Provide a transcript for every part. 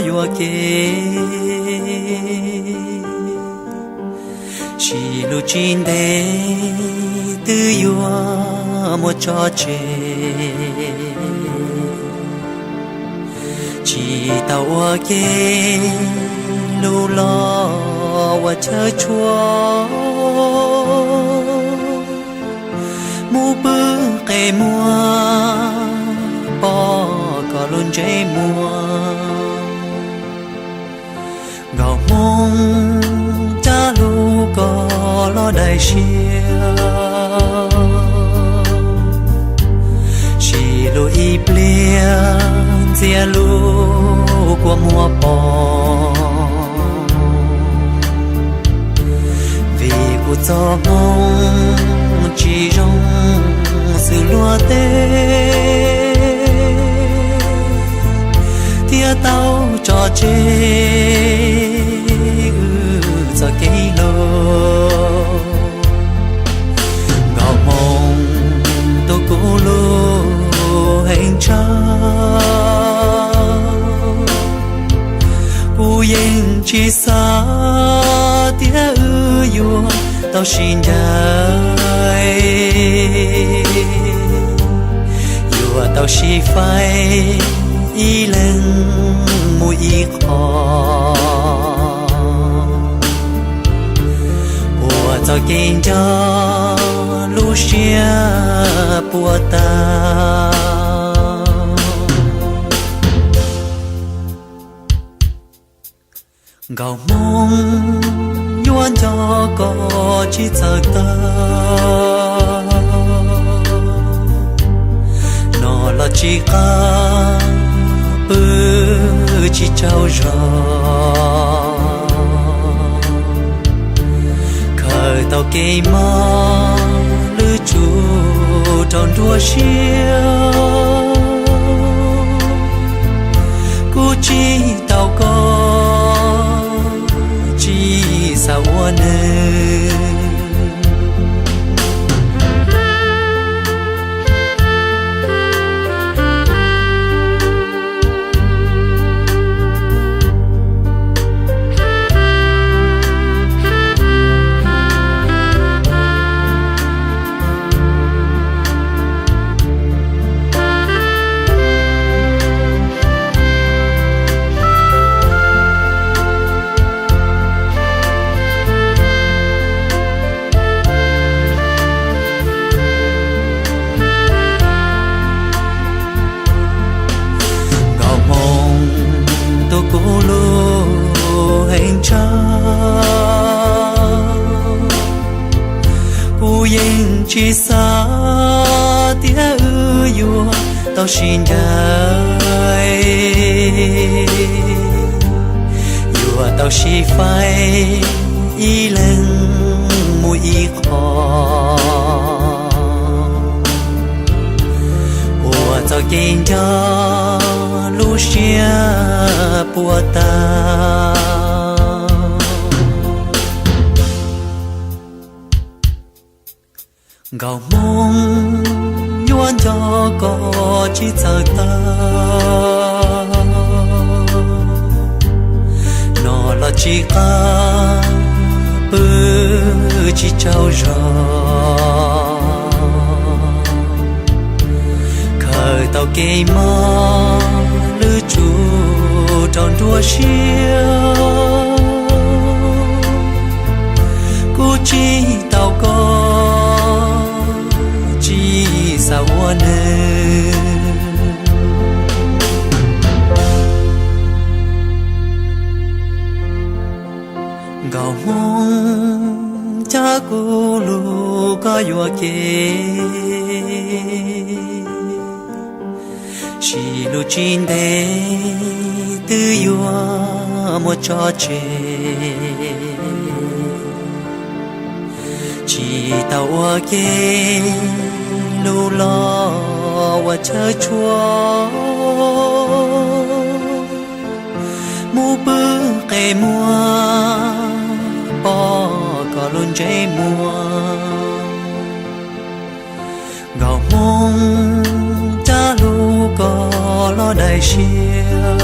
yuam kev, sim lus tsis ntev twb yuav muab tso tseg. Tsis tau ua ke lus los ua chaw tshua, mus pw qe muag pom koj lub ntsej muag. Nkauj Hmoob, cab lus koj los daim siab, sim lus ib pliag ntxias lus kua muag pom. Vim kuv txoj hmoo tsis zoo xws luag tej, thiaj tau tso tseg wb txoj kev hlub. Nkauj Hmoob, tus kuv hlub heev tshaj, kuv yeej tsis xav tias wb yuav tau sib ncaim, yuav tau sib faib ib leeg mus ib qho, ua txoj kev nco lub siab puas tas. Nkauj Hmoob, yuav nco koj tsis txawj tag, noj los tsis qab, pw tsis tsaug zog, khaws tau kev mob lwj tsuj rau nruab siab. Kuv tsis tau koj, tsis xav ua neeg. Nkauj Hmoob, tus kuv hlub heev tshaj, kuv yeej tsis xav tias wb yuav tau sib ncaim, yuav tau sib faib ib leeg mus ib qho, ua txoj kev nco lub siab puas tas. Nkauj Hmoob, yuav nco koj tsis txawj tag, noj los tsis qab, pw tsis tsaug zog, khaws tau kev mob lwj tsuj rau nruab siab. Kuv tsis tau koj, tsis xav ua neeg. Nkauj Hmoob, cab kuv lus koj yuam kev, sim lus tsis ntev twb yuav muab tso tseg. Tsis tau ua ke lus los ua chaw tshua, mus pw qe muag pom koj lub ntsej muag. Nkauj Hmoob, cab lus koj los daim siab,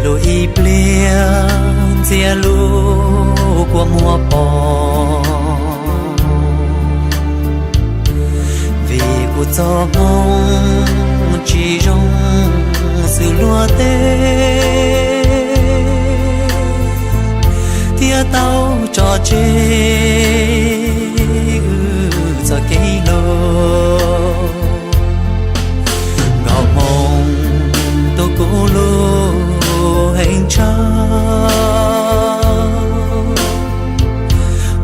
Lub ib pliag ntxias lub kua muag pom, vim kuv txoj hmoo tsis zoo xws luag tej, thiab tau tso tseg wb txoj kev hlub. Nkauj Hmoo, tus kuv hlub heev tshaj,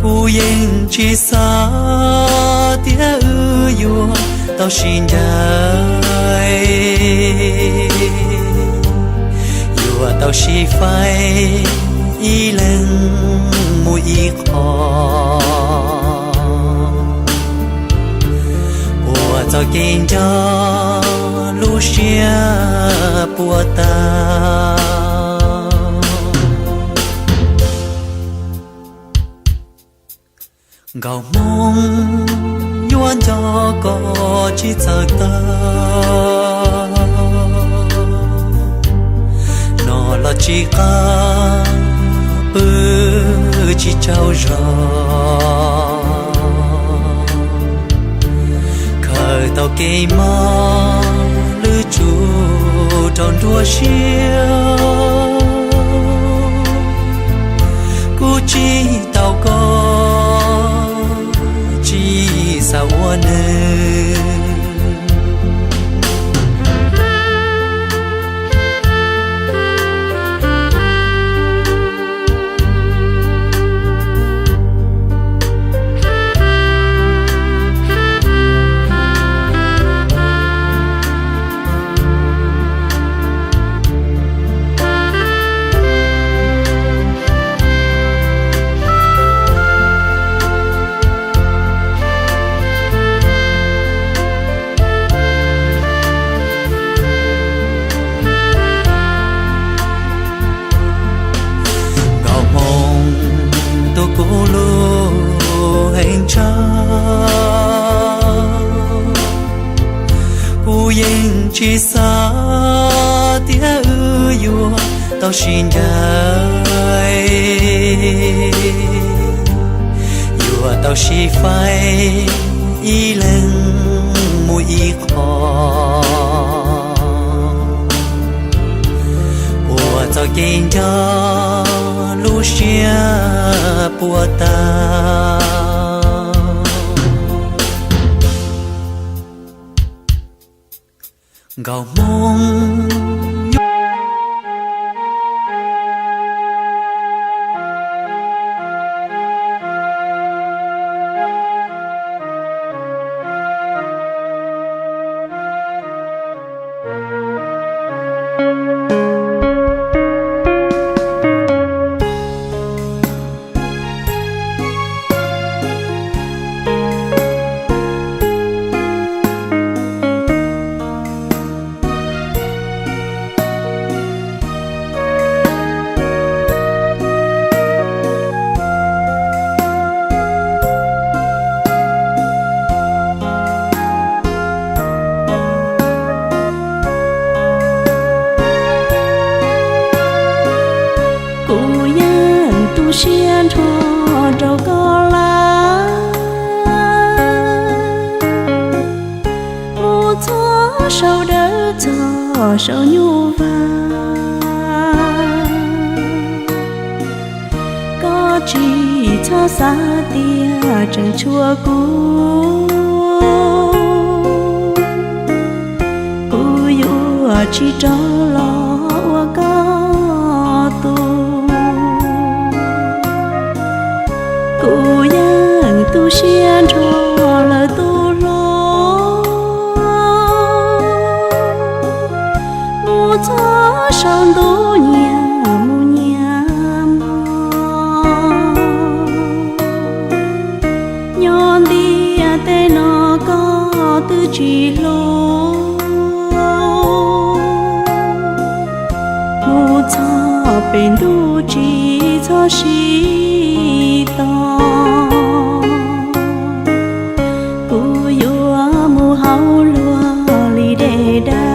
kuv yeej tsis xav tias wb yuav tau sib ncaim, yuav tau sib faib ib leeg mus ib qho. Ua txoj kev nco lub siab puas tag. Nkauj Hmoo, yuav nco koj tsis txawj tag, no los tsis qab pw tsis tsaug zog, khaws tau kev mob lwj tsuj rau nruab siab. Kuv tsis tau koj tsis xav ua neeg. Nkauj Hmoo, tus kuv hlub heev tshaj, kuv yeej tsis xav tias wb yuav tau sib ncaim, yuav tau sib faib ib leeg mus ib qho. Ua txoj kev nco lub siab puas tag. Nkauj Hmoo, kuv yeej tu siab nrho rau koj lawm. Mus txog saum dawb txog saum nyuj vaj, koj tsis txhob xav tias tseem tshuav kuv. Kuv yuav tsis rov los ua koj tus. Kuv yeej tu siab nrho lawm tus hluas. Mus txog saum ntuj nyias mus nyias hmo, nyob ntiaj teb no koj twb tsis hlub. Mus txog pem ntuj tsis txhob sib tos, kuv yuav mus hauv luag li dej daj.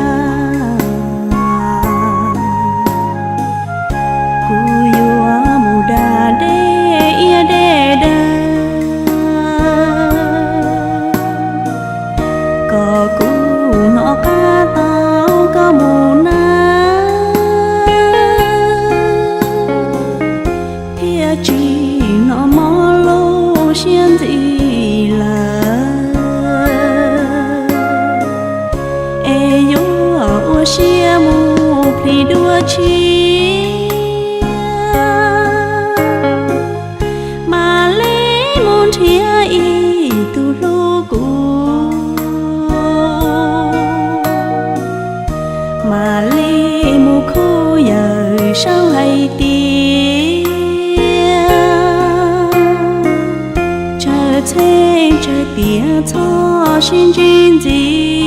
sib ntsib ntxiv.